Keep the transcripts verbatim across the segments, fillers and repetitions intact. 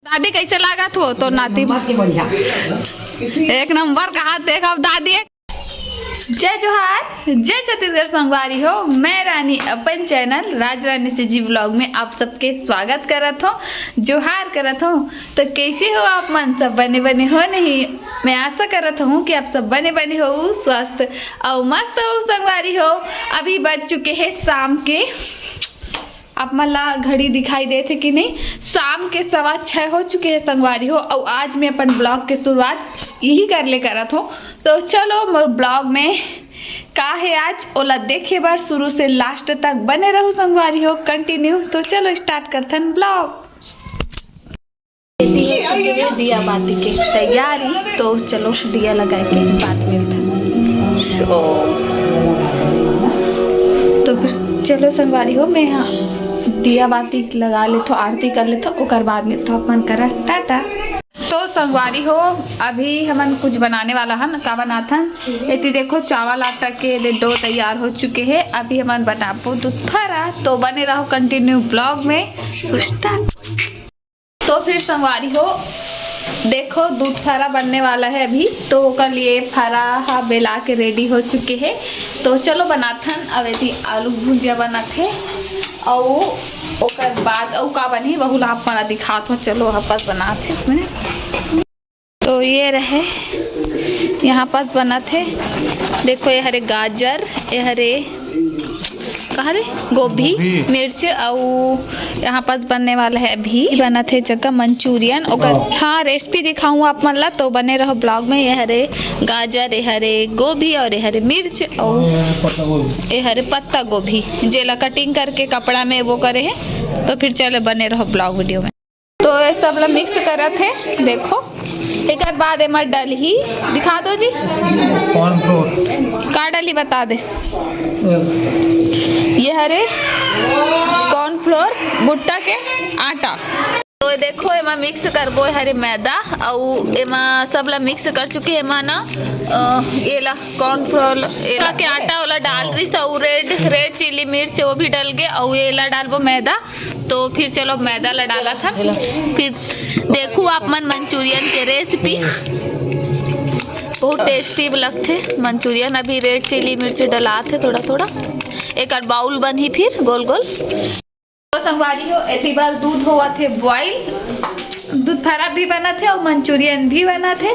दादी, कैसे लागत हो तो नाती? बहुत ही बढ़िया। एक नंबर कहा, देख अब दादी। जय जोहार, जय छत्तीसगढ़ संगवारी हो। मैं रानी अपन चैनल राज रानी से जी व्लॉग में आप सबके स्वागत करत हो, जोहार करत हो। तो कैसे हो आप मन? सब बने बने हो नहीं? मैं आशा करत हूँ कि आप सब बने बने हो, स्वस्थ और मस्त हो संगवारी हो। अभी बज चुके हैं शाम के, आप मन ला घड़ी दिखाई देत हे कि नहीं? शाम के सवा छह हो चुके हैं संगवारी हो, और आज मैं अपन ब्लॉग के शुरुआत यही कर ले करत हूँ। तो चलो मोर ब्लॉग में का है आज, ओला देखे बर शुरू से लास्ट तक बने रहू संगवारी हो, कंटिन्यू। तो चलो स्टार्ट करथन ब्लॉग। एती हो चुके हे दिया बाती के तैयारी, तो चलो दिया लगाए के बाद मिलथन। तो फिर चलो संगवारी हो, मैं यहाँ दिया बाती लगा लेथो, आरती कर लेथो, ओकर बाद मिलथो अपन करा। टाटा। तो संगवारी हो, अभी हमन कुछ बनाने वाला हन। का बनाथन? एती देखो, चावल आटा के दे डो तैयार हो चुके हे। अभी हमन बनाबो दूध फरा, तो बने रहो कंटिन्यू ब्लॉग में। सुस्ता। तो फिर संगवारी हो, देखो दूध फरा बनने वाला है अभी, तो ओकर लिए फरा हा बेला के रेडी हो चुके हे। तो चलो बनाथन। अब एती आलू भुजिया बनत हे, अउ ओकर बाद अउ का बनही, वहू ला आप मन ला दिखात हो। चलो, यहाँ पास बनात हे इसमें। तो ये रहे, यहाँ पास बनत हे। देखो, ये हरे गाजर, ये हरे का हरे गोभी, गोभी। मिर्च, अउ यहाँ पास बनने वाला है, अभी बनत हे जगह मंचूरियन। ओकर हाँ। हाँ, रेसिपी दिखाऊँ आप मन ला, तो बने रहो ब्लॉग में। ये हरे गाजर, ये हरे गोभी और ये हरे मिर्च और ये हरे पत्ता गोभी। ये हरे पत्ता गोभी, जेला कटिंग करके कपड़ा में वो करे हे। तो फिर चलो बने रहो ब्लॉग वीडियो में। तो ये सब ला मिक्स करत हे, देखो। एकर बाद एमा डलही, दिखा दो जी। कॉर्नफ्लोर। का डलही बता दे। ये हरे कॉर्नफ्लोर, भुट्टा के आटा। तो देखो, एमा मिक्स करबो, ये हरे मैदा, अउ एमा सब ला मिक्स कर चुके हे एमा ना, अ, ये ला कॉर्नफ्लोर, ये ला के आटा ओला डाल रिस, अउ रेड, रेड चिली मिर्च वो भी डल गे, अउ ये ला डालबो मैदा। तो फिर चलो मैदा ला डालत हन, फिर देखू आप मन मंचूरियन के रेसिपी। बहुत टेस्टी लगथे मंचूरियन। अभी रेड चिली मिर्च डलात हे थोड़ा थोड़ा। एकर बाउल बनही फिर गोल गोल। तो संगवारी हो, एती बर दूध होवत हे बॉइल, दूध फरा भी बनत हे और मंचूरियन भी बनत हे।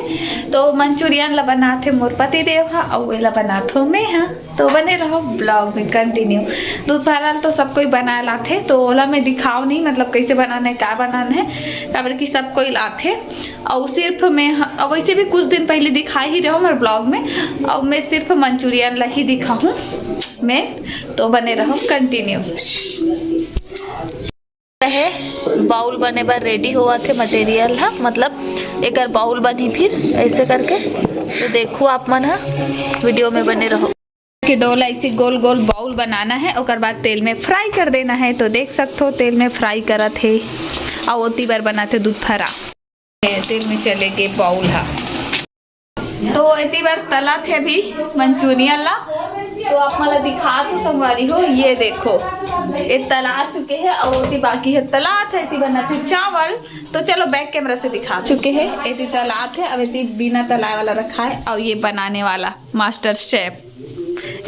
तो मंचूरियन ला बनात हे मोर पति देव हा, और एला बनात हो मैं हा। तो बने रहो ब्लॉग में कंटिन्यू। दूध फरा ल तो सब कोई बनाए लाथे, तो ओला मैं दिखाओ नहीं, मतलब कैसे बनाना है, का बनाना है, काबर कि सब कोई लाथे। और सिर्फ मैं ह-, और वैसे भी कुछ दिन पहले दिखा ही रहो हमारे ब्लॉग में, और मैं सिर्फ मंचूरियन ला ही दिखाऊँ मैं। तो बने रहो कंटिन्यू। रहे, बाउल बने बर रेडी होवत हे मटेरियल ह, मतलब एकर बाउल बनही फिर ऐसे करके। तो देखू आप मन ह वीडियो में बने रहो। के डो ला ऐसे गोल गोल बाउल बनाना है, ओकर बाद तेल में फ्राई कर देना है। तो देख सकथो तेल में फ्राई करत हे, अउ ओती बर बनाथे दूध फरा। तेल में चले गे बाउल हा। तो एती बर तलात हे अभी मंचूरियन ला। तो आप मन ला दिखा दो संगवारी हो, ये देखो, ये तला चुके हे और एती बाकी हे तलात हे, एती बनाथे चावल। तो चलो बैक कैमरा से दिखा चुके हे, एती तलात हे, अब एती बिना तलाए वाला रखा है और ये बनाने वाला मास्टर शेफ।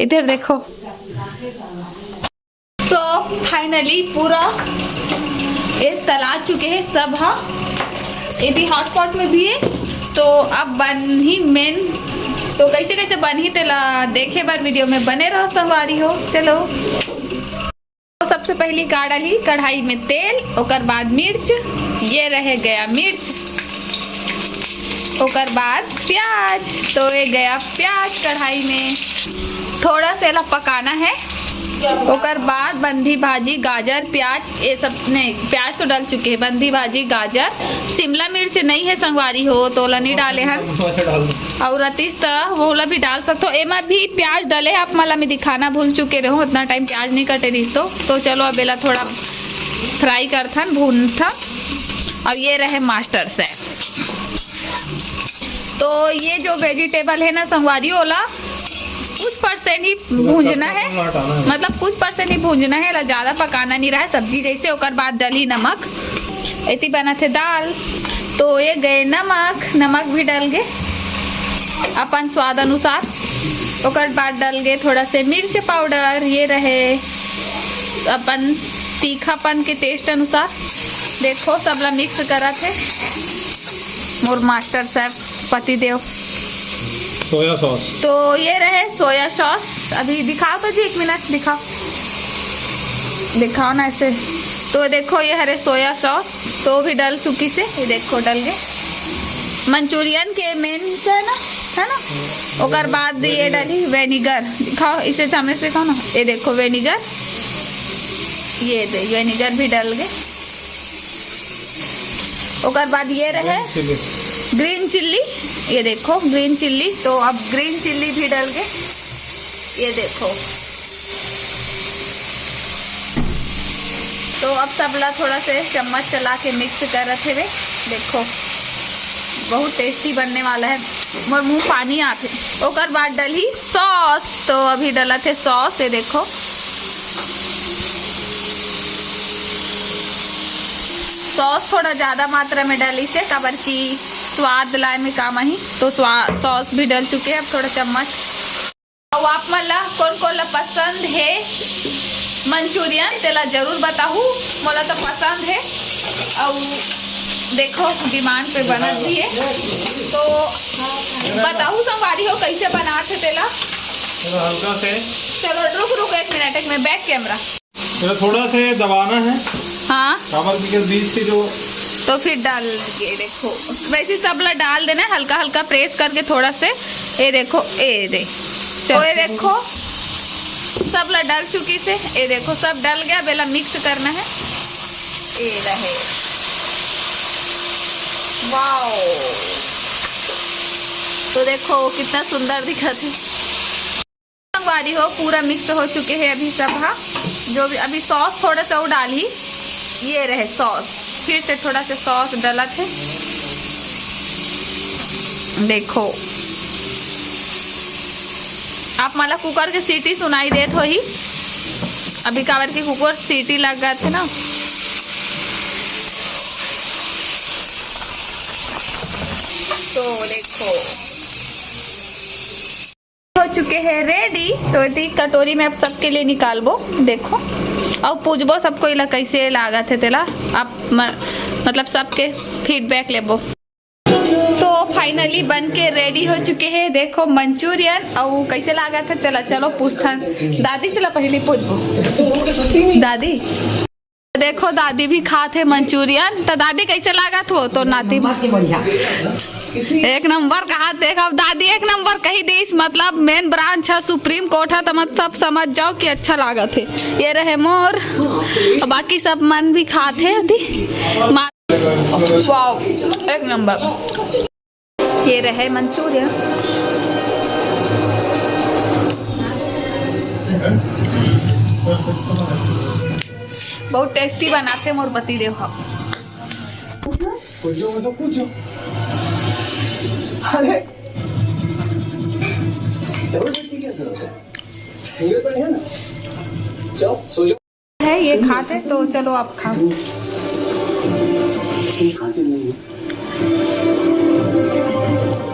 इधर देखो। So finally पूरा ये तला चुके हे सब हा। एती हॉटपॉट में भी हे। तो अब बनही मेन, तो कैसे कैसे बनही तेला देखे बर वीडियो में बने रहो संगवारी हो। चलो, तो सबसे पहली का डाली कढ़ाई में तेल, ओकर बाद मिर्च, ये रह गया मिर्च, ओकर बाद प्याज। तो ये गया प्याज कढ़ाई में, थोड़ा सा एला पकाना है। ओकर बाद बंधी भाजी, गाजर, प्याज, ये सब नहीं, प्याज तो डल चुके हैं। बंधी भाजी, गाजर, शिमला मिर्च नहीं है संगवारी हो, तो ओला नहीं डाले हन। और रतीस त वोला भी डाल सकथो। एमा भी प्याज डले, आप मन ला मैं दिखाना भूल चुके रहो, उतना टाइम प्याज नहीं कटे रही तो। तो चलो अब एला थोड़ा फ्राई करथन, भूनथन। और ये रहे मास्टर शेफ। तो ये जो वेजिटेबल है ना संगवारी, ओला कुछ परसेंट ही भूंजना है, मतलब कुछ परसेंट ही भूंजना है, एला ज्यादा पकाना नहीं रहा है सब्जी जैसे। ओकर बाद डली नमक, एती बनत हे दाल। तो ये गए नमक, नमक भी डल गे अपन स्वाद अनुसार। ओकर बाद डल गे थोड़ा से मिर्च पाउडर, ये रहे अपन तीखापन के टेस्ट अनुसार। देखो, सबला मिक्स करत हे मोर मास्टर शेफ पति देव। Soya sauce. तो ये रहे सोया सॉस। अभी दिखाओ तो जी, एक मिनट दिखाओ, दिखाओ ना ऐसे। तो देखो, ये हरे सोया सॉस, तो भी डल चुकी से, ये देखो डल गए। मंचूरियन के मेन है ना, है ना। ओकर बाद ये डली विनेगर, दिखाओ इसे सामने से, दिखाओ ना, ये देखो विनेगर, ये दे विनेगर भी डल गए। ओकर बाद ये रहे ग्रीन चिल्ली, ये देखो ग्रीन चिल्ली, तो अब ग्रीन चिल्ली भी डल गए। ये देखो, तो अब सबला थोड़ा से चम्मच चला के मिक्स करत हेवे। देखो, बहुत टेस्टी बनने वाला है। मोर मुंह पानी आथे। ओकर बाद डलही सॉस, तो अभी डलत हे सॉस, ये देखो, सॉस थोड़ा ज्यादा मात्रा में डाली से, काबर कि स्वाद लाए में काम आही, तो स्वा-, सॉस भी डल चुके हैं। अब थोड़ा चम्मच। अउ आप मन ला कोन कोन ला पसंद हे मंचूरियन, तेला जरूर बताहू। मोला तो पसंद हे, अउ देखो डिमांड पे बनत भी है, तो बताहू संगवारी हो कैसे बनात हे तेला। थोड़ा हल्का से। चलो रुक रुक एक मिनट, एक मिनट, बैक कैमरा। तो थोड़ा से दबाना है। हाँ। काबर की बीच से जो तो फिर डाल के देखो, वैसे सब ला डाल देना है, हल्का हल्का प्रेस करके थोड़ा से। ये देखो, ये दे, तो ये देखो सब ला डाल चुकी से। ये देखो सब डल गया, बेला मिक्स करना है। ये रहे, वाओ, तो देखो कितना सुंदर दिखत है। संगवारी हो, पूरा मिक्स हो चुके हैं अभी सब। हाँ, जो भी अभी सॉस थोड़ा सा वो डाली, ये रहे सॉस, फिर से थोड़ा सा सॉस डलत है। देखो, आप मला कुकर के सीटी सुनाई देत होही, अभी काबर के कुकर सीटी लग गए थे ना। तो देखो, हो चुके हैं रेडी। तो इतनी कटोरी में अब सबके लिए निकालबो। देखो, अउ पूछबो सबको इला कैसे लागत है तेला। आप म-, मतलब सबके फीडबैक लेबो। तो फाइनली बन के रेडी हो चुके हैं। देखो मंचूरियन, अउ कैसे लागत है तेला। चलो पूछथन दादी से ला, पहली पूछबो दादी। देखो दादी भी खात हे मंचूरियन। तो दादी कैसे लागत हो तो नाती? बहुत ही बढ़िया। एक नंबर कहा। देख अब दादी एक नंबर कही दीस, मतलब मेन ब्रांच है सुप्रीम कोर्ट है, तो मत सब समझ जाओ कि अच्छा लागत है। ये रहे मोर, और बाकी सब मन भी खात हे होती। मा- वाओ, एक नंबर। ये रहे मंचूरियन, बहुत टेस्टी बनाथे मोर पति देव ह। पूछो, वो तो पूछो। अरे, जबरदस्ती क्या जरूरत है? सिंगल बेड है ना, जाओ, सो जाओ। है, ये खाते तो चलो आप खाओ।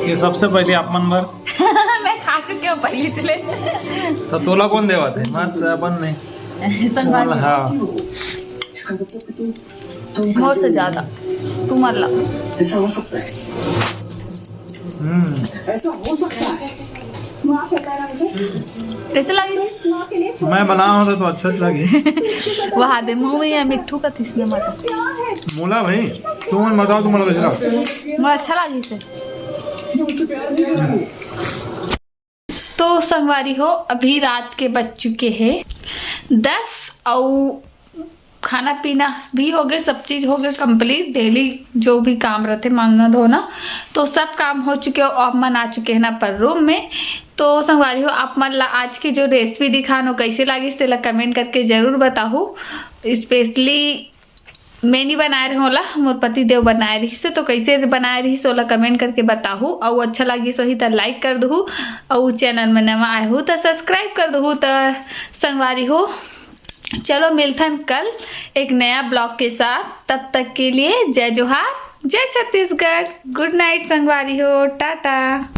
ये सबसे पहले आप मन भर। मैं खा चुकी हूँ पहले, चले। तो तोला कौन देवा थे? मत अपन नहीं। संगवारी। हाँ। मोर से ज्यादा तुमन ला। ऐसा हो सकता है। हम्म। ऐसा हो सकता है। कैसे लगी? मैं बनाओ होता तो अच्छा लगी। वहा दे मुंह में या मिट्ठू का थिसने मत। मोला भाई, तुम बताओ, तुम लोग कैसे लगा? मोला अच्छा लगी से। तो संगवारी हो, अभी रात के बज चुके हैं दस, अउ खाना पीना भी हो गए, सब चीज हो गए कंप्लीट। डेली जो भी काम रहते, मांजना धोना, तो सब काम हो चुके हो। अब मन आ चुके हैं ना पर रूम में। तो संगवारी हो, आप मन ला आज की जो रेसिपी दिखानो कैसे लागिस तेला कमेंट करके जरूर बताहू। स्पेशली मैं नहीं बनाए रहे होला, मोर पति देव बनाए रहिस हे, तो कैसे बनाए रहिस ओला कमेंट करके बताहू। अउ अच्छा लागिस होही त लाइक कर दहू, अउ चैनल में नवा आए हो त सब्सक्राइब कर दहू। त संगवारी हो, चलो मिलथन कल एक नया ब्लॉग के साथ। तब तक के लिए जय जोहार, जय छत्तीसगढ़। गुड नाइट संगवारी हो, टाटा।